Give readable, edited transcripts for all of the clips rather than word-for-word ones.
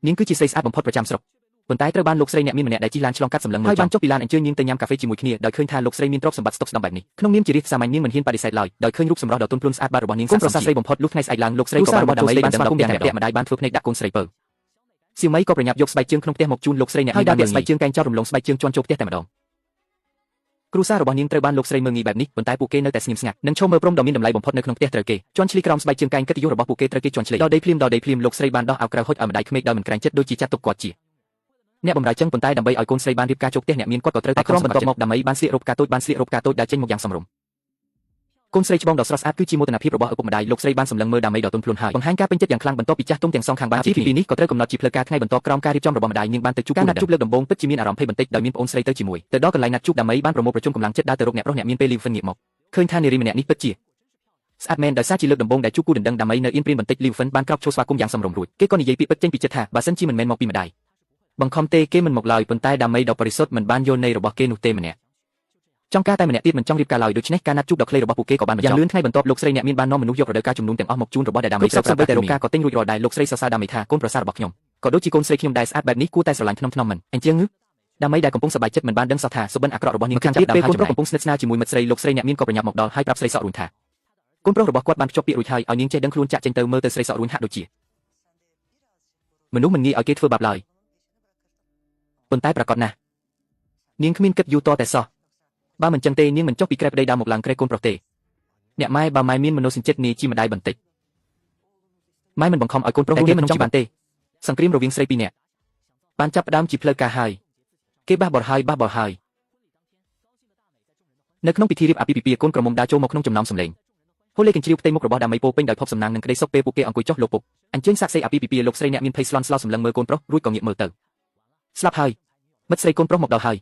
នាងគឺជាស្រីស្អាតបំផុតប្រចាំស្រុកប៉ុន្តែត្រូវបានលោកស្រីអ្នកមានម្នាក់ដែលជិះឡានឆ្លងកាត់សម្លឹងមើលហើយបានចុះពីឡានអញ្ជើញនាងទៅញ៉ាំកាហ្វេជាមួយគ្នាដោយឃើញថាលោកស្រីមានទ្រព្យសម្បត្តិស្តុកស្តម្ភបែបនេះក្នុងនាមជារាជសាមញ្ញនាងមិនហ៊ានបដិសេធឡើយដោយឃើញរូបសម្រស់ដ៏ទន់ភ្លន់ស្អាតបាតរបស់នាងកូនប្រសាស្រីបំផុតលុះថ្ងៃស្អែកឡើងលោកស្រីក៏បានរបស់ដើម្បីបានស្វាគមន៍យ៉ាងរាក់ទាក់ម្ដាយបានធ្វើភ្នែកដាក់កូនស្រីពៅសៀវមីក៏ប្រញាប់យកស្បែកជើងក្នុងផ្ទះមកជូនលោកស្រីអ្នកមានហើយដើរពាក់ស្បែកជើងកែងចោលរំលងស្បែកជើងជន់ចូលផ្ទះតែម្ដងគ្រួសាររបស់នាងត្រូវបានលោកស្រីមើងងាយបែបនេះប៉ុន្តែពួកគេនៅតែស្ងៀមស្ងាត់និងឈរមើលព្រំដ៏មានតម្លៃបំផុតនៅក្នុងផ្ទះត្រូវគេជន់ឈ្លីក្រោមស្បែកជើងកែងកិត្តិយសរបស់ពួកគេត្រូវគេជន់ឈ្លីដល់ដីភ្លាមដល់ដីភ្លាមលោកស្រីបានដោះអាវក្រៅហុចឲ្យម្ដាយក្មេកដោយមិនក្រែងចិត្តដូចជាចាត់ទុកគាត់ជាអ្នកបម្រើចឹងប៉ុន្តែដើម្បីឲ្យកូនស្រីបានរៀបការចូលផ្ទះអ្នកមានគាត់ក៏ត្រូវតែក្រមបន្ទាប់មកដើម្បីបានស្លៀករ៉ូបការតូចបានស្លៀករ៉ូបការតូចដែលចេញមកយ៉ាងសមរម្យកូនស្រីច្បងដ៏ស្រស់ស្អាតគឺជាមោទនភាពរបស់ឪពុកម្ដាយលោកស្រីបានសម្លឹងមើលដាមីដ៏ទន់ភ្លន់ហើយបង្ហាញការពេញចិត្តយ៉ាងខ្លាំងបន្ទាប់ពីចាស់ទុំទាំងសងខាងបានជាពីនេះក៏ត្រូវកំណត់ជាផ្លូវការថ្ងៃបន្ទាប់ក្រោមការរៀបចំរបស់ម្ដាយនាងបានទៅជួបការណាត់ជួបលើកដំបូងពិតជាមានអារម្មណ៍ភ័យបន្តិចដោយមានប្អូនស្រីទៅជាមួយទៅដល់កន្លែងណាត់ជួបដាមីបានប្រមូលប្រជុំកម្លាំងចិត្តដើរទៅរកអ្នកប្រុសអ្នកមានពេលលីវហ្វិនងាកមកឃើញថានារីម្នាក់នេះពិតជាស្អាតមែនដោយសារជាលើកដំបូងដែលជួបគូដណ្ដឹងដាមីនៅអៀនព្រានបន្តិចលីវហ្វិនបានក្រោកឈរស្វាគមន៍យ៉ាងសមរម្យរួចគេក៏និយាយពាក្យពិតចេញពីចិត្តថាបើសិនជាមិនមែនមកពីម្ដាយបង្ខំទេគេមិនមកឡើយប៉ុន្តែដាមីដ៏បរិសុទ្ធមិនបានយល់ន័យរបស់គេនោះទេម្នាក់ចង់ការតែម្នាក់ទៀតមិនចង់រៀបការឡើយដូច្នេះការណាត់ជួបដ៏ខ្លីរបស់ពួកគេក៏បានបញ្ចប់យ៉ាងលឿនថ្ងៃបន្ទាប់លោកស្រីអ្នកមានបាននាំមនុស្សយករដូវកាលជំនុំទាំងអស់មកជូនរបស់ដែលដាមីស្រុកសូម្បីតែរោគការក៏ទិញរួចរាល់ដែរលោកស្រីសរសើរដាមីថាកូនប្រសាររបស់ខ្ញុំក៏ដូចជាកូនស្រីខ្ញុំដែលស្អាតបែបនេះគួរតែស្រឡាញ់ថ្នមថ្នមមិនអញ្ចឹងដាមីដែលកំពុងសប្បាយចិត្តមិនបានដឹងសោះថាសុបិនអាក្រក់របស់នាងខាងទៀតពេលកូនប្រុសកំពុងស្និទ្ធស្នាលជាមួយមិត្តស្រីលោកស្រីអ្នកមានក៏ប្រញាប់មកដល់ហើយប្រាប់ស្រីសក់រួញថាកូនប្រុសរបស់គាត់បានភ្ជាប់ពាក្យរួចហើយឲ្យនាងចេះដឹងខ្លួនចាក់ចេញទៅមើលទៅស្រីសក់រួញហាក់ដូចជាមនុស្សមិនងាយឲ្យគេធ្វើបាបឡើយប៉ុន្តែប្រកាសណាស់នាងគ្មានគិតយូរតតែសោះបើមិនចឹងទេនាងមិនចុះពីក្រែប្តីដើមមកឡើងក្រែកូនប្រុសទេអ្នកម៉ែបើម៉ែមានមនោសញ្ចេតនាជាម្ដាយបន្តិចម៉ែមិនបង្ខំឲ្យកូនប្រុសគេមិនចង់បានទេសង្គ្រាមរវាងស្រីពីរនាក់បានចាប់ផ្ដើមជាផ្លូវការហើយគេបះបរហើយបះបរហើយនៅក្នុងពិធីរៀបអាពាហ៍ពិពាហ៍កូនក្រមុំដើរចូលមកក្នុងចំណោមសម្លេងហូលេកញ្ជ្រៀវផ្ទៃមុខរបស់ដាមីពោពេញដោយភពសំណាងនិងក្តីសុខពេលពួកគេអង្គុយចុះលោកពុកអញ្ជើញសាក្សីអាពាហ៍ពិពាហ៍លោកស្រីអ្នកមានភ័យស្លន់ស្លោសម្លឹងមើលកូនប្រុសរួចក៏ងាកមើលទៅស្លាប់ហើយមិត្តស្រីកូនប្រុសមកដល់ហើយ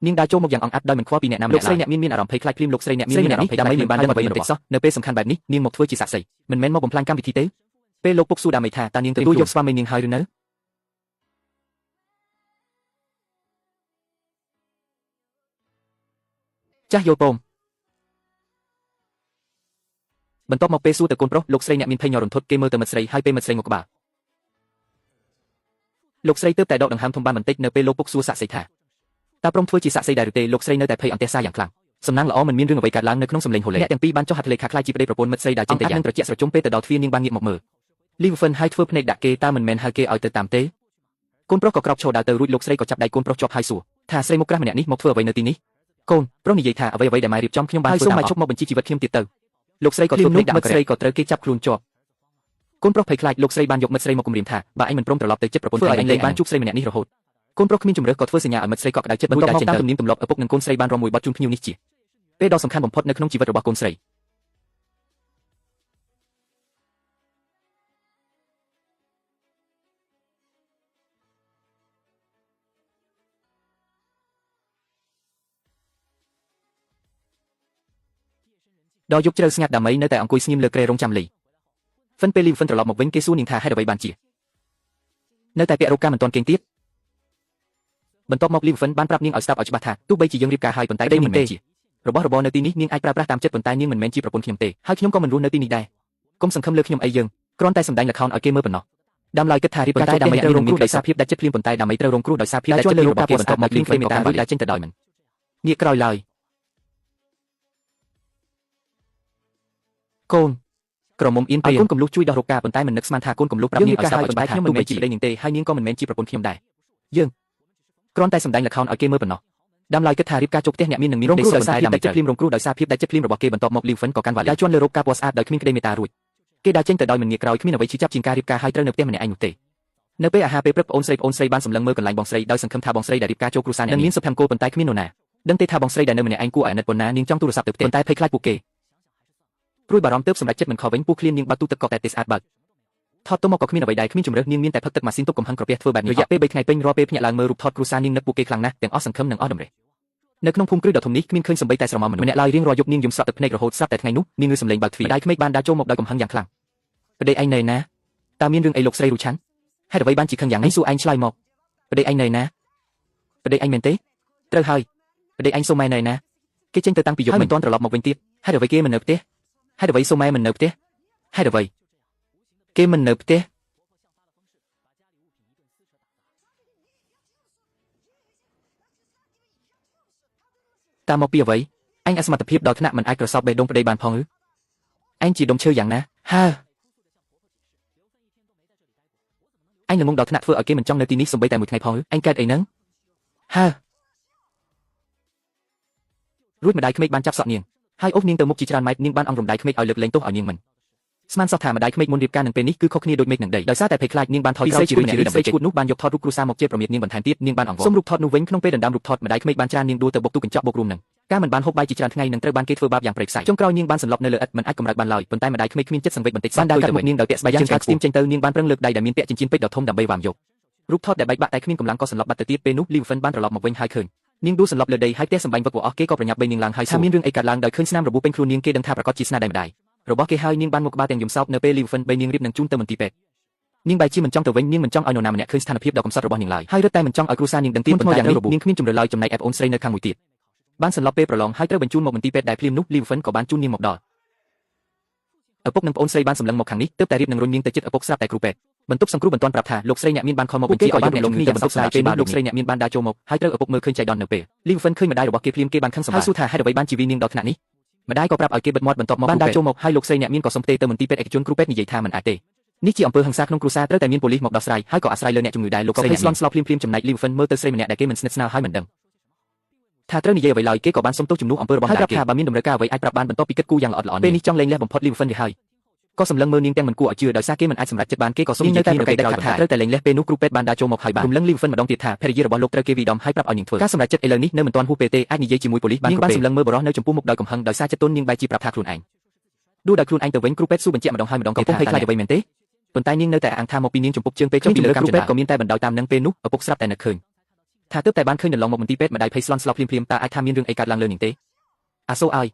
នាងដើរចូលមកយ៉ាងអង្អាត់ដោយមិនខ្វល់ពីអ្នកណាម្នាក់លោកស្រីអ្នកមានអារម្មណ៍ភ័យខ្លាចភ្លាមលោកស្រីអ្នកមានអារម្មណ៍ភ័យដើម្បីមិនបានដឹងអ្វីបន្តិចសោះនៅពេលសំខាន់បែបនេះនាងមកធ្វើជាសាក្សីមិនមែនមកបំផ្លាញកម្មវិធីទេពេលលោកពុកសួរដាមីថាតើនាងទទួលយកស្វាមីនាងហើយឬនៅចាស់យល់ពងបន្ទាប់មកពេលសួរទៅកូនប្រុសលោកស្រីអ្នកមានភ័យញ័ររន្ធត់គេមើលទៅមិត្តស្រីហើយពេលមិត្តស្រីងក់ក្បាលលោកស្រីទើបតែដកដង្ហើមធំបានបន្តិចនៅពេលលោកពុកសួរសាក្សីថាតើព្រមធ្វើជាសាក្សីដែរឬទេលោកស្រីនៅតែភ័យអន្ទះសារយ៉ាងខ្លាំងសំណាងល្អមិនមានរឿងអ្វីកើតឡើងនៅក្នុងសម្លេងហូលេអ្នកទាំងពីរបានចុះហត្ថលេខាខ្លាយជាប្តីប្រពន្ធមិត្តស្រីដែលចេញទៅយ៉ាងនឹងត្រជាក់ស្រជុំពេលទៅដល់ទ្វារនាងបានងាកមកមើលលីវហ្វិនហើយធ្វើភ្នែកដាក់គេតើមិនមែនហៅគេឲ្យទៅតាមទេកូនប្រុសក៏ក្រោកឈរដើរទៅរួចលោកស្រីក៏ចាប់ដៃកូនប្រុសជាប់ហើយសួរថាស្រីមុខក្រាស់ម្នាក់នេះមកធ្វើអ្វីនៅទីនេះកូនប្រុសនិយាយថាអ្វីៗដែលម៉ែរៀបចំខ្ញុំបានធ្វើតាមសូមម៉ែឈប់មកបញ្ជីជីវិតខ្ញុំទៀតទៅលោកស្រីក៏ធ្វើភ្នែកដាក់មិត្តស្រីក៏ត្រូវគេចាប់ខ្លួនជាប់កូនប្រុសភ័យខ្លាចលោកស្រីបានយកមិត្តស្រីមកគំរាមថាបើឯងមិនព្រមត្រឡប់ទៅចិត្តប្រពន្ធឯងលែងបានជួបស្រីម្នាក់នេះរហូតកូនប្រុសគ្មានជំរឿក៏ធ្វើសញ្ញាឲ្យមិត្តស្រីកក់ក្ដៅចិត្តបន្ទាប់មកតាមទំនៀមទម្លាប់ឪពុកនិងកូនស្រីបានរំមួយបទជូនភ្ញៀវនេះជាពេលដ៏សំខាន់បំផុតនៅក្នុងជីវិតរបស់កូនស្រីដល់យប់ជ្រៅស្ងាត់ដាមីនៅតែអង្គុយស្ងៀមលើគ្រែរងចាំលីហ្វិនពេលលីហ្វិនត្រឡប់មកវិញគេសួរនាងថាហេតុអ្វីបានជានៅតែពាក់រោគការមិនទាន់គេងទៀតបន្ទាប់មកលីហ្វិនបានប្រាប់នាងឲ្យស្ដាប់ឲ្យច្បាស់ថាទោះបីជាយើងរៀបការហើយប៉ុន្តែខ្ញុំមិនមែនជារបស់របរនៅទីនេះនាងអាចប្រើប្រាស់តាមចិត្តប៉ុន្តែនាងមិនមែនជាប្រពន្ធខ្ញុំទេហើយខ្ញុំក៏មិនរស់នៅទីនេះដែរកុំសង្ឃឹមលើខ្ញុំអីយើងគ្រាន់តែសម្ដែងល្ខោនឲ្យគេមើលប៉ុណ្ណោះដាំឡើយគិតថារៀបការតែដើម្បីត្រូវរងគ្រោះដោយសារភាពដាច់ចិត្តភ្លាមប៉ុន្តែដើម្បីត្រូវរងគ្រោះដោយសារភាពដាច់ចិត្តលើរបស់គេបន្ទាប់មកលីហ្វិនមេតារួចដែលចេញទៅដោយមិនងាកក្រោយឡើយកូនក្រមុំអៀនព្រានកូនកំលុះជួយដោះរោគការប៉ុន្តែមិននឹកស្មានថាកូនកំលុះប្រាប់នាងឲ្យស្ដាប់ឲ្យច្បាស់ថាខ្ញុំមិនមែនជាប្តីនាងទេហើយនាងក៏មិនមែនជាប្រពន្ធខ្ញុំដែរយើងគ្រាន់តែសម្ដែងល្ខោនឲ្យគេមើលប៉ុណ្ណោះដាំឡើយគិតថារៀបការជោគផ្ទះអ្នកមាននឹងមានរងគ្រោះដោយសារភាពដាច់ចិត្តភ្លាមរងគ្រោះដោយសារភាពដាច់ចិត្តភ្លាមរបស់គេបន្ទាប់មកលីវហ្វិនក៏កាន់វ៉ាលីដែលជន់លើរោគការពណ៌ស្អាតដោយគ្មានក្តីមេត្តារួចគេដើរចេញទៅដោយមិនងាកក្រោយគ្មានអ្វីឈឺចាប់ជាងការរៀបការហើយត្រូវនៅផ្ទះម្នាក់ឯងនោះទេនៅពេលអាហារពេលព្រឹកប្អូនស្រីបានសម្លឹងមើលកន្លែងបងស្រីដោយសង្ឃឹមថាបងស្រីដែលរៀបការចូលគ្រួសារអ្នកនឹងមានសុភមង្គលប៉ុន្តែគ្មាននរណាដឹងទេថាបងស្រីដែលនៅម្នាក់ឯងគួរឲ្យអាណិតប៉ុណ្ណានាងចង់ទូរស័ព្ទទៅផ្ទះប៉ុន្តែភ័យខ្លាចពួកគេព្រួយបារម្ភទើបសម្រេចចិត្តមិនខលវិញពោះឃ្លាននាងបើកទូទឹកកកតែទេស្អាតបើកថតទៅមកក៏គ្មានអ្វីដែរគ្មានជំរឿសនាងមានតែផឹកទឹកម៉ាស៊ីនទប់កំហឹងក្រពះធ្វើបែបនេះរយៈពេល3ថ្ងៃពេញរាល់ពេលភ្ញាក់ឡើងមើលរូបថតគ្រួសារនាងនឹកពួកគេខ្លាំងណាស់ទាំងអស់សង្ឃឹមនិងអស់តម្រេះនៅក្នុងភូមិគ្រឹះដ៏ធំនេះគ្មានឃើញសំបីតែស្រមោលមនុស្សម្នាក់ឡើយរៀងរាល់យប់នាងយំស្រក់ទឹកភ្នែករហូតស្រាប់តែថ្ងៃនោះនាងងើសំឡេងបើកទ្វារម្ដាយក្មេកបានដើរចូលមកដោយកំហឹងយ៉ាងខ្លាំងប្តីឯងនៅណាតើមានរឿងអីលោកស្រីរូឆាន់ហេតុអ្វីបានជាខឹងយ៉ាងនេះសួរឯងឆ្លើយមកប្តីឯងនៅណាប្តីឯងមែនទេត្រូវហើយប្តីឯងសូម៉ែនៅណាគេចេញទៅតាំងពីយប់មិនទាន់ត្រឡប់មកវិញទៀតហេតុអ្វីគេមិននៅផ្ទះហេតុអ្វីសូម៉ែមិននៅផ្ទះហេតុអ្វីគេមិននៅផ្ទះ តាមមកពីអ្វីអញអសមត្ថភាពដល់ថ្នាក់មិនអាចក្រសោបបេះដូងប្តីបានផងឬអញជាដុំឈើយ៉ាងណាហើអញល្ងងដល់ថ្នាក់ធ្វើឲ្យគេមិនចង់នៅទីនេះសូម្បីតែមួយថ្ងៃផងឬអញកើតអីហ្នឹងហើរួចម្ដាយក្មេកបានចាប់សក់នាងហើយអូសនាងទៅមុខជាច្រើនម៉ែត្រនាងបានអង្រំដៃក្មេកឲ្យលើកលែងទោសឲ្យនាងមិនស្មានសោះថាម្ដាយក្មេកមុនរៀបការនឹងពេលនេះគឺខុសគ្នាដូចមេឃនឹងដីដោយសារតែភ័យខ្លាចនាងបានថយក្រោយជារឿយៗដើម្បីឈួតនោះបានយកថតរូបគ្រួសារមកជេរប្រមាថនាងបន្ថែមទៀតនាងបានអង្វរសុំរូបថតនោះវិញក្នុងពេលដណ្ដើមរូបថតម្ដាយក្មេកបានច្រាននាងដួលទៅបុកទូកញ្ចក់បុករួមនឹងការមិនបានហូបបាយជាច្រើនថ្ងៃនឹងត្រូវបានគេធ្វើបាបយ៉ាងព្រៃផ្សៃចុងក្រោយនាងបានសន្លប់នៅលើឥដ្ឋមិនអាចកម្រើកបានឡើយប៉ុន្តែម្ដាយក្មេកគ្មានចិត្តសង្វេគបន្តិចបានដើរកាត់មុខនាងដោយពាក់ស្បែកជើងស្ទីមចេញទៅនាងបានប្រឹងលើកដៃដែលមានពាក់ចិញ្ចៀនពេជ្រដ៏ធំដើម្បីវ៉ាមយករូបថតដែលបែកបាក់តែគ្មានកម្លាំងក៏សន្លប់បាត់ទៅទៀតពេលនោះលីវហ្វិនបានត្រឡប់មកវិញហើយឃើញនាងដួលសន្លប់លើដីហើយផ្ទះសម្បែងវឹកវរអស់គេក៏ប្រញាប់បីនាងឡើងហើយថាមានរឿងអីកើតឡើងដោយឃើញស្នាមរបួសពេញខ្លួននាងគេដឹងថាប្រាកដជាស្នាដៃម្ដាយរបស់គេហើយនាងបានមកក្បាលទាំងយំសោកនៅពេលលីវហ្វិនបីនាងរៀបនឹងជូនទៅមន្ទីរពេទ្យនាងបែរជាមិនចង់ទៅវិញនាងមិនចង់ឲ្យនរណាម្នាក់ឃើញស្ថានភាពដ៏កំសត់របស់នាងឡើយហើយរឹតតែមិនចង់ឲ្យគ្រួសារនាងដឹងទៀតប៉ុន្តែយ៉ាងនេះនាងគ្មានជម្រើសឡើយចំណែកឯប្អូនស្រីនៅខាងមួយទៀតបានសន្លប់ពេលប្រឡងហើយត្រូវបញ្ជូនមកមន្ទីរពេទ្យដែលភ្លាមនោះលីវហ្វិនក៏បានជូននាងមកដល់ឪពុកនិងប្អូនស្រីបានសម្លឹងមកខាងនេះទើបតែរៀបនឹងរុញនាងទៅជិតឪពុកស្រាប់តែគ្រូពេទ្យបន្ទប់សង្គ្រោះបន្ទាន់ប្រាប់ថាលោកស្រីអ្នកមានបានខលមកបញ្ជាឲ្យបានរំលងគ្នាបន្ទប់ស្រាយពេលនោះលោកស្រីអ្នកមានបានដើរចូលមកហើយត្រូវឪពុកមើលឃើញចៃដន្យនៅពេលលីវហ្វិនឃើញម្ដាយរបស់គេភ្លាមគេបានខឹងសម្បាហើយសួរថាហេតុអ្វីបានជីវីនាងដល់ថ្នាក់នេះម្ដាយក៏ប្រាប់ឲ្យគេបិទមាត់បន្ទាប់មកបានដើរចូលមកហើយលោកស្រីអ្នកមានក៏សុំផ្ទេទៅមន្ទីរពេទ្យឯកជនគ្រូពេទ្យនិយាយថាមិនអាចទេនេះជាអំពើហិង្សាក្នុងគ្រួសារត្រូវតែមានប៉ូលីសមកដោះស្រាយហើយក៏អាស្រ័យលើអ្នកជំងឺដែរលោកស្រីស្លន់ស្លោភ្លាមៗចំណែកលីវហ្វិនមើលទៅស្រីម្នាក់ដែលគេមិនស្និទ្ធស្នាលហើយមិនដឹងថាត្រូវនិយាយអ្វីឡើយគេក៏បានសុំទោសជំនួសអំពើរបស់ម្ដាយគេថាបើមានតម្រូវការអ្វីអាចប្រាប់បានបន្ទាប់ពីគិតគូរយ៉ាងល្អិតល្អន់ពេលនេះចង់លែងលះបំផុតលីវហ្វិនទៅហើយក៏សម្លឹងមើលនាងទាំងមិនគួរឲ្យជឿដោយសារគេមិនអាចសម្រេចចិត្តបានគេក៏សុំនិយាយតែប្រកែកថាត្រូវតែលែងលះពេលនោះគ្រូពេទ្យបានដើរចូលមកហើយបានរំលឹងលីវហ្វិនម្ដងទៀតថាភរិយារបស់លោកត្រូវគេវាយដំហើយប្រាប់ឲ្យនាងធ្វើការសម្រេចចិត្តឥឡូវនេះនៅមិនទាន់ហួសពេលទេអាចនិយាយជាមួយប៉ូលីសបាននាងបានសម្លឹងមើលបុរសនៅចំពោះមុខដោយកំហឹងដោយសារចិត្តទន់នាងបែរជាប្រាប់ថាខ្លួនឯងដួលដោយខ្លួនឯងទៅវិញគ្រូពេទ្យសួរបញ្ជាក់ម្ដងហើយម្ដងទៀតថាកំពុងភ័យខ្លាចអ្វីមែនទេប៉ុន្តែនាងនៅតែអាងថាមកពីនាងចំពុកជើងពេលចុះពីលើគ្រូពេទ្យក៏មានតែបណ្ដោយតាមនឹងពេលនោះឪពុកស្រាប់តែនឹកឃើញថាទើបតែបានឃើញដន្លងមកមន្ទីរពេទ្យម្ដាយភ័យស្លន់ស្លោភ្លាមៗតើអាចថាមានរឿងអីកើតឡើងលើនាងទេអាសូឲ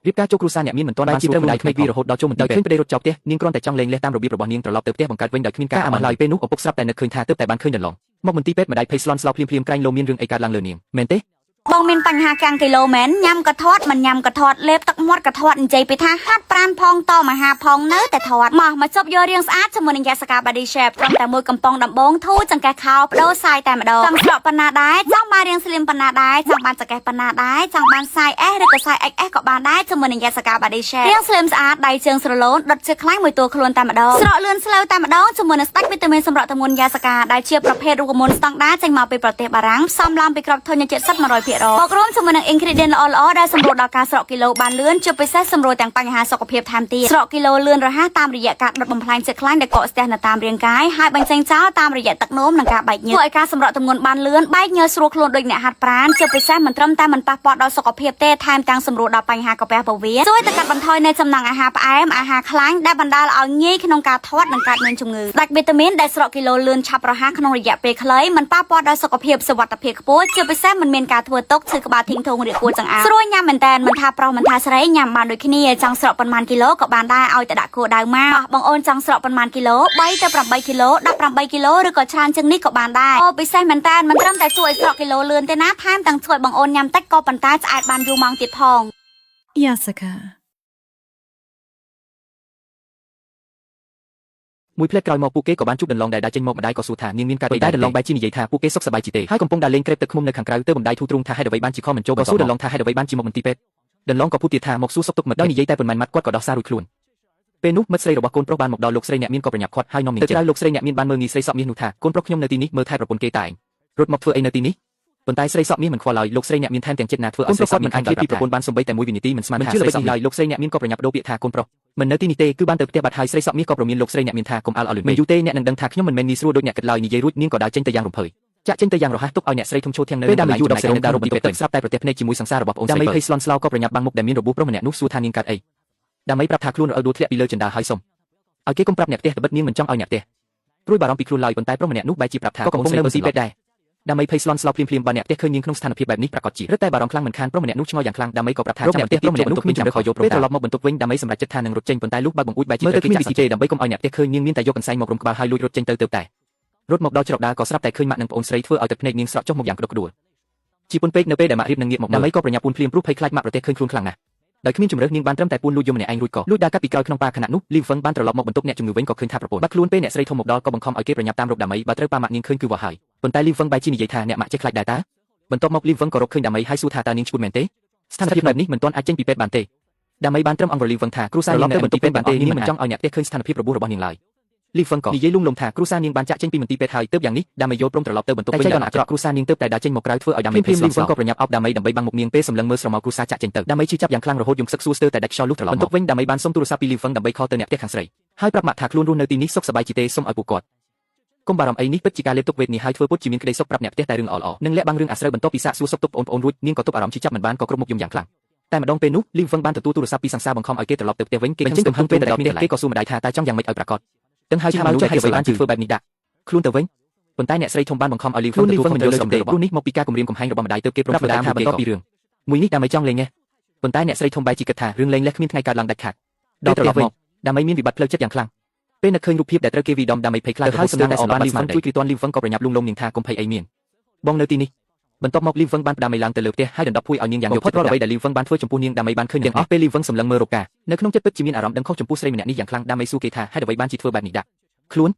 ្យរៀបការចូលគ្រួសារអ្នកមានមិនទាន់បានជាត្រូវម្ដាយក្មេកវីរហូតដល់ចូលមន្ទីរពេទ្យឃើញប្តីរត់ចោលផ្ទះនាងគ្រាន់តែចង់លែងលះតាមរបៀបរបស់នាងត្រឡប់ទៅផ្ទះបង្កើតវិញដោយគ្មានការអាម៉ាស់ឡើយពេលនោះឪពុកស្រាប់តែនឹកឃើញថាទើបតែបានឃើញដន្លងមកមន្ទីរពេទ្យម្ដាយភ័យស្លន់ស្លោភ្លាមៗក្រែងលោមានរឿងអីកើតឡើងលើនាងមែនទេ បងមានបញ្ហាកាំងគីឡូមែនញ៉ាំក៏ធាត់មិនញ៉ាំក៏ធាត់លេបទឹកមាត់ក៏ធាត់និយាយពីថាហាត់ប្រានផងតមហាផងនៅតែធាត់មកមកជប់យករាងស្អាតជាមួយនឹងយ៉ាសកា Body Shape ត្រឹមតែមួយកំប៉ុងដំបងធូរចង្កេះខោបដូរសាយតែម្ដងចង់ស្រកប៉ុណ្ណាដែរចង់បានរាង slim ប៉ុណ្ណាដែរចង់បានចង្កេះប៉ុណ្ណាដែរចង់បាន size S ឬក៏ size XS ក៏បានដែរជាមួយនឹងយ៉ាសកា Body Shape រាង slim ស្អាតដៃជើងស្រឡូនដុតជាខ្លាំងមួយតួខ្លួនតែម្ដងស្រកលឿនស្លូវតែម្ដងជាមួយនឹងស្ដាច់វីតាមីនសម្រក់ទម្ងន់យ៉ាសកាដែលជាប្រភេទរូបមន្តស្តង់ដារចេញមកពីប្រទេសបារាំងផ្សំឡើងពីគ្រាប់ធញ្ញជាតិសុទ្ធ100%បូករួមជាមួយនឹង ingredient ល្អៗដែលសម្រួលដល់ការស្រកគីឡូបានលឿនជាពិសេសសម្រួលទាំងបញ្ហាសុខភាពថែមទៀតស្រកគីឡូលឿនរហ័សតាមរយៈការដុតបំផ្លាញជាតិខ្លាញ់ដែលកកស្ទះនៅតាមរាងកាយហើយបញ្ចេញចោលតាមរយៈទឹកនោមនិងការបែកញើសធ្វើឲ្យការសម្រក់ទម្ងន់បានលឿនបែកញើសស្រួលខ្លួនដូចអ្នកហាត់ប្រាណជាពិសេសមិនត្រឹមតែមិនប៉ះពាល់ដល់សុខភាពទេថែមទាំងសម្រួលដល់បញ្ហាកាពះពោះវៀនជួយទៅកាត់បន្ថយនៅចំណង់អាហារផ្អែមអាហារខ្លាញ់ដែលបណ្ដាលឲ្យងាយក្នុងការធាត់និងកើតមានជំងឺដាច់វីតាមីនដែលស្រកគីឡូលឿនឆាប់រហ័សក្នុងរយៈពេលខ្លីមិនប៉ះពាល់ដល់សុខភាពសុវត្ថិភាពខ្ពស់ជាពិសេសមិនមានការធ្វើទុកឈឺក្បាលធីងធងរាគួរចង្អើរស្រួលញ៉ាំមែនតើមិនថាប្រុសមិនថាស្រីញ៉ាំបានដូចគ្នាចង់ស្រកប៉ុន្មានគីឡូក៏បានដែរឲ្យតែដាក់គោលដៅមកបងអូនចង់ស្រកប៉ុន្មានគីឡូ3ទៅ8គីឡូ18គីឡូឬក៏ច្រើនជាងនេះក៏បានដែរអូពិសេសមែនតើមិនត្រឹមតែជួយឲ្យស្រកគីឡូលឿនទេណាថែមទាំងជួយបងអូនញ៉ាំតិចក៏ប៉ុន្តែឆ្អែតបានយូរម៉ោងទៀតផង Yasaka. មួយភ្លែតក្រោយមកពួកគេក៏បានជួបដន្លងដែលដើរចេញមកម្ដាយក៏សួរថានាងមានការតែដន្លងបែរជានិយាយថាពួកគេសុខសប្បាយជាទេហើយកំពុងដើរលេងក្រេបទឹកឃ្មុំនៅខាងក្រៅទើបម្ដាយធូរទ្រូងថាហេតុអ្វីបានជាខំមិនចូលក៏សួរដន្លងថាហេតុអ្វីបានជាមកមន្ទីរពេទ្យដន្លងក៏พูดទៀតថាមកសួរសុខទុក្ខមិត្តដោយនិយាយតែប៉ុន្មានម៉ាត់គាត់ក៏ដោះសាររួចខ្លួនពេលនោះមិត្តស្រីរបស់កូនប្រុសបានមកដល់លោកស្រីអ្នកមានក៏ប្រញាប់ខាត់ហើយនាំនាងទៅក្រៅលោកស្រីអ្នកមានបានមើលងាយស្រីសក់មាសនោះថាកូនប្រុសខ្ញុំនៅទីនេះមើលថែប្រពន្ធគេតែឯងរត់មកធ្វើអីនៅទីនេះប៉ុន្តែស្រីសក់មាសមិនខ្វល់ឡើយលោកស្រីអ្នកមានថែមទាំងចិត្តណាធ្វើឲ្យស្រីសក់មិនអាចឃ្លាតពីប្រពន្ធបានសូម្បីតែមួយវិនាទីមិនស្មានថាស្រីសក់ឡើយលោកស្រីអ្នកមានក៏ប្រញាប់ដូរពាក្យថាកូនប្រុសមិននៅទីនេះទេគឺបានទៅផ្ទះបាត់ហើយស្រីសក់មាសក៏ប្រមានលោកស្រីអ្នកមានថាកុំអាលអត់លឿនមិនយូរទេអ្នកនឹងដឹងថាខ្ញុំមិនមែនងាយស្រួលដូចអ្នកគិតឡើយនិយាយរួចនាងក៏ដើរចេញទៅយ៉ាងរំភើយចាក់ចេញទៅយ៉ាងរហ័សទុកឲ្យអ្នកស្រីធំឈោធៀងនៅពេលដែលយូរដល់សេរ៉ុមដើររត់បន្ទប់ទឹកស្រាប់តែប្រទះភ្នែកជាមួយសង្សាររបស់ប្អូនស្រីដើម្បីភ័យស្លន់ស្លោក៏ប្រញាប់បាំងមុខដែលមានរបួសប្រុសម្នាក់នោះសួរថានាងកើតអីដើម្បីប្រាប់ថាខ្លួនរអិលដួលធ្លាក់ពីលើជណ្ដើរហើយសុំឲ្យគេកុំប្រាប់អ្នកផ្ទះត្បិតនាងមិនចង់ឲ្យអ្នកផ្ទះព្រួយបារម្ភពីខ្លួនឡើយប៉ុន្តែប្រុសម្នាក់នោះបែរជាប្រាប់ថាក៏កំពុងនៅមន្ទីរពេទ្យដែរដើម្បីភ័យស្លន់ស្លោភ្លាមៗបើអ្នកផ្ទះឃើញនាងក្នុងស្ថានភាពបែបនេះប្រាកដជារឹតតែបារម្ភខ្លាំងមិនខានប្រុសម្នាក់នោះឆ្ងល់យ៉ាងខ្លាំងដើម្បីក៏ប្រាប់ថាអ្នកផ្ទះប្រុសម្នាក់នោះគ្មានជម្រើសខយល់ព្រមពេលត្រឡប់មកបន្ទប់វិញដើម្បីសម្រេចចិត្តថានឹងរត់ចេញប៉ុន្តែលុះបើកបង្អួចបែរជាត្រូវគេចាក់សទេដើម្បីកុំឲ្យអ្នកផ្ទះឃើញនាងមានតែយកកន្សែងមករំក្បាលហើយលួចរត់ចេញទៅទើបតែរត់មកដល់ច្រកដាក៏ស្រាប់តែឃើញម៉ាក់និងប្អូនស្រីធ្វើឲ្យទឹកភ្នែកនាងស្រក់ចុះមកយ៉ាងក្តុកក្តួលជាពុនពេកនៅពេលដែលម៉ាក់រៀបនឹងងាកមកដើម្បីក៏ប្រញាប់ពួនភ្លាមព្រោះភ័យខ្លាចម៉ាក់ប្រទះឃើញខ្លួនខ្លាំងណាស់ដោយគ្មានជម្រើសនាងបានត្រឹមតែពួនលួចយំម្នាក់ឯងរួចក៏លួចដើរកាត់ពីក្រោយក្នុងប៉ាខណៈនោះលីវហ្វឹងបានត្រឡប់មកបន្ទប់អ្នកជំងឺវិញក៏ឃើញថាប្រពន្ធបាត់ខ្លួនពេលអ្នកស្រីធំមកដល់ក៏បង្ខំឲ្យគេប្រញាប់តាមរកដាមីបើត្រូវប៉ាម៉ាក់នាងឃើញគឺវ៉ាហើយប៉ុន្តែលីវហ្វឹងបែរជានិយាយថាអ្នកម៉ាក់ចេះខ្លាចដែរតាបន្ទាប់មកលីវហ្វឹងក៏រកឃើញដាមីហើយសួរថាតើនាងឈួតមែនទេ ស្ថានភាពបែបនេះមិនទាន់អាចចេញពីពេទ្យបានទេដើម្បីបានត្រឹមអង្រលីវឹងថាគ្រួសារនាងនៅបន្ទប់ពេទ្យបានទេនាងមិនចង់ឲ្យអ្នកផ្ទះឃើញស្ថានភាពរបួសរបស់នាងឡើយលីហ្វឹងក៏និយាយលួងលោមថាគ្រួសារនាងបានចាក់ចេញពីមន្ទីរពេទ្យហើយទើបយ៉ាងនេះដើម្បីយល់ព្រមត្រឡប់ទៅបន្ទប់វិញដោយអាក្រក់គ្រួសារនាងទើបតែដើរចេញមកក្រៅធ្វើឲ្យដើម្បីភ័យស្លន់ស្លោក៏ប្រញាប់អោបដើម្បីដើម្បីបាំងមុខនាងពេលសម្លឹងមើលស្រមោលគ្រួសារចាក់ចេញទៅដើម្បីឈឺចាប់យ៉ាងខ្លាំងរហូតយំខ្សឹកសួរស្ទើរតែដាច់ខ្យល់លុះត្រឡប់បន្ទប់វិញដើម្បីបានសុំទូរស័ព្ទពីលីហ្វឹងដើម្បី call ទៅអ្នកផ្ទះខាងស្រីហើយប្រាប់ម៉ាក់ថាខ្លួនរស់នៅទីនេះសុខសប្បាយជាទេសូមឲ្យពួកគាត់កុំបារម្ភអីនេះពិតជាការលេបទុកវេទនាហើយធ្វើពុតជាមានក្តីសុខប្រាប់អ្នកផ្ទះតែរឿងល្អៗនិងលាក់បាំងរឿងអាស្រូវបន្ទាប់ពីសាកសួរសុខទុក្ខប្អូនៗរួចនាងក៏ទប់អារម្មណ៍ឈឺចាប់មិនបានក៏គ្រប់មុខយំយ៉ាងខ្លាំងតែម្ដងពេលនោះលីវហ្វឹងបានទទួលទូរស័ព្ទពីសង្សារបង្ខំឲ្យគេត្រឡប់ទៅផ្ទះវិញគេបញ្ចេញកំហឹងពេលទៅដល់ផ្ទះគេក៏សួរម្ដាយថាតើចង់យ៉ាងម៉េចឲ្យប្រាកដទាំងហើយថាមនុស្សចេះអ្វីបានជាធ្វើបែបនេះដាក់ខ្លួនទៅវិញប៉ុន្តែអ្នកស្រីធំបានបង្ខំឲ្យលីវហ្វឹងទទួលខុសត្រូវលើសម្ដីព្រោះនេះមកពីការគំរាមកំហែងរបស់ម្ដាយទើបគេព្រមធ្វើតាមបន្ទាប់ពីរឿងមួយនេះដើម្បីចង់លេងេះប៉ុន្តែអ្នកស្រីធំបែរជាគិតថារឿងលេងលេះគ្មានថ្ងៃកើតឡើងដាច់ខាតដល់ត្រឡប់មកដើម្បីមានវិបត្តិផ្លូវចិត្តយ៉ាងខ្លាំងពេលនឹកឃើញរូបភាពដែលត្រូវគេវីដំដើម្បីភ័យខ្លាចហើយសំណាងតែសម្បានលីវហ្វឹងជួយគ្រីតនលីវហ្វឹងក៏ប្រញាប់លួងលោមនាងថាកុំភ័យអីមានបងនៅទីនេះបន្ទាប់មកលីវហ្វឹងបានផ្ដាំឲ្យឡើងទៅលើផ្ទះហើយដណ្ដប់ភួយឲ្យនាងយ៉ាងយកផុតរាល់អ្វីដែលលីវហ្វឹងបានធ្វើចំពោះនាងដើម្បីបានឃើញទាំងអស់ពេលលីវហ្វឹងសម្លឹងមើលរោគការនៅក្នុងចិត្តពិតជាមានអារម្មណ៍ដឹងខុសចំពោះស្រីម្នាក់នេះយ៉ាងខ្លាំងដើម្បីសួរគេថាហេតុអ្វីបានជាធ្វើបែបនេះដាក់ខ្លួន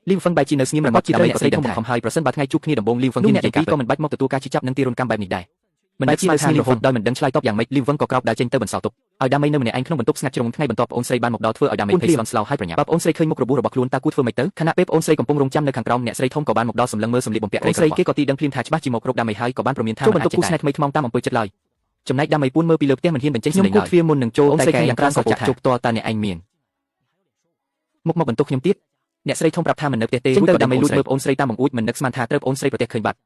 លីវហ្វឹងបែរជានៅស្ងៀមរងត់ជាត្រូវអ្នកស្រីធំបង្ខំហើយប្រសិនបើថ្ងៃជួបគ្នាដំបូងលីវហ្វឹងហ៊ាននិយាយក៏មិនបាច់មកទទួលការឈឺចាប់និងទារុណកម្មបែបនេះដែរមិនបែរជានៅស្ងៀមរហូតដោយមិនដឹងឆ្លើយតបយ៉ាងម៉េចលីវហ្វឹងក៏ក្រោកដើរចេញទៅបន្សល់ទុកឲ្យដាមីនៅម្នាក់ឯងក្នុងបន្ទប់ស្ងាត់ជ្រុងថ្ងៃបន្ទាប់ប្អូនស្រីបានមកដល់ធ្វើឲ្យដាមីភ័យស្លន់ស្លោហើយប្រញាប់បើប្អូនស្រីឃើញមុខរបួសរបស់ខ្លួនតើគួរធ្វើម៉េចទៅខណៈពេលប្អូនស្រីកំពុងរងចាំនៅខាងក្រោមអ្នកស្រីធំក៏បានមកដល់សម្លឹងមើលសម្លៀកបំពាក់ប្អូនស្រីគេក៏ទីដឹងភ្លាមថាច្បាស់ជាមករកដាមីហើយក៏បានព្រមានថាចូលបន្ទប់គូស្នេហ៍ថ្មីថ្មោងតាមអំពើចិត្តឡើយចំណែកដាមីពួនមើលពីលើផ្ទះមិនហ៊ានបញ្ចេញសម្លេងឡើយខ្ញុំគូទ្វារមុននឹងចូលតែកែយ៉ាងក្រានក៏ចាក់ជោគតតាអ្នកឯងមានមុខមកបន្ទប់ខ្ញុំទៀតអ្នកស្រីធំប្រាប់ថាមិននៅផ្ទះទេរួចក៏ដាមីលួចមើលប្អូនស្រីតាមបង្អួចមិននឹកស្មានថាត្រូវប្អូនស្រីប្រទះឃើញបាត់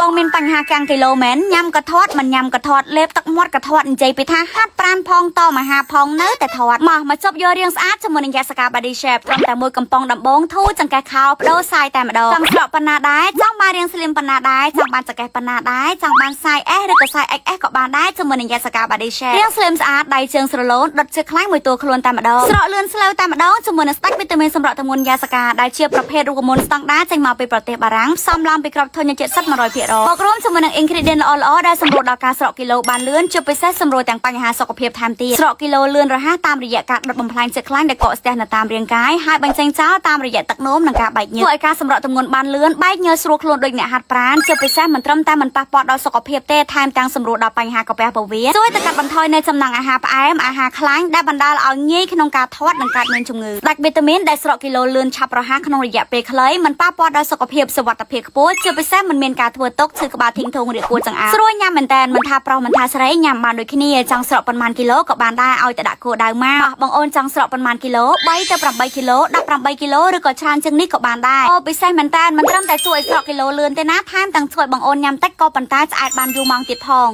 បងមានបញ្ហាកាំងគីឡូមែនញ៉ាំក៏ធាត់មិនញ៉ាំក៏ធាត់លេបទឹកមាត់ក៏ធាត់និយាយពីថាហាត់ប្រានផងតមហាផងនៅតែធាត់មកមកជប់យករាងស្អាតជាមួយនឹងយ៉ាសកា Body Shape ត្រឹមតែមួយកំប៉ុងដំបងធូរចង្កេះខោបដូរសាយតែម្ដងចង់ស្រកប៉ុណ្ណាដែរចង់បានរាង slim ប៉ុណ្ណាដែរចង់បានចង្កេះប៉ុណ្ណាដែរចង់បាន size S ឬក៏ size XS ក៏បានដែរជាមួយនឹងយ៉ាសកា Body Shape រាង slim ស្អាតដៃជើងស្រឡូនដុតជាខ្លាំងមួយតួខ្លួនតែម្ដងស្រកលឿនស្លូវតែម្ដងជាមួយនឹងស្ដាច់វីតាមីនសម្រាប់ទម្ងន់យ៉ាសកាដែលជាប្រភេទរូបមន្តស្តង់ដារចេញមកពីប្រទេសបារាំងផ្សំឡើងពីគ្រាប់ធញ្ញជាតិសុទ្ធ100%បូករួមជាមួយនឹង ingredient ល្អៗដែលសម្រួលដល់ការស្រកគីឡូបានលឿនជាពិសេសសម្រួលទាំងបញ្ហាសុខភាពថែមទៀតស្រកគីឡូលឿនរហ័សតាមរយៈការដុតបំផ្លាញជាតិខ្លាញ់ដែលកកស្ទះនៅតាមរាងកាយហើយបញ្ចេញចោលតាមរយៈទឹកនោមនិងការបែកញើសធ្វើឲ្យការសម្រកទម្ងន់បានលឿនបែកញើសស្រួលខ្លួនដូចអ្នកហាត់ប្រាណជាពិសេសមិនត្រឹមតែមិនប៉ះពាល់ដល់សុខភាពទេថែមទាំងសម្រួលដល់បញ្ហាកាពះពោះវៀនជួយទៅកាត់បន្ថយនៅចំណង់អាហារផ្អែមអាហារខ្លាញ់ដែលបណ្ដាលឲ្យងាយក្នុងការធាត់និងកើតមានជំងឺដាច់វីតាមីនដែលស្រកគីឡូលឿនឆាប់រហ័សក្នុងរយៈពេលខ្លីមិនប៉ះពាល់ដល់សុខភាពសុវត្ថិភាពខ្ពស់ជាពិសេសមិនមានការធ្វើទុកឈឺក្បាលធីងធងរាគួរចង្អើរស្រួលញ៉ាំមែនតើមិនថាប្រុសមិនថាស្រីញ៉ាំបានដូចគ្នាចង់ស្រកប៉ុន្មានគីឡូក៏បានដែរឲ្យតែដាក់គោលដៅមកបងអូនចង់ស្រកប៉ុន្មានគីឡូ3ទៅ8គីឡូ18គីឡូឬក៏ច្រើនជាងនេះក៏បានដែរអូពិសេសមែនតើមិនត្រឹមតែជួយឲ្យស្រកគីឡូលឿនទេណាថែមទាំងជួយបងអូនញ៉ាំតិចក៏ប៉ុន្តែឆ្អែតបានយូរម៉ោងទៀតផង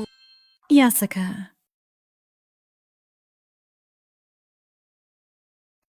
Yasaka.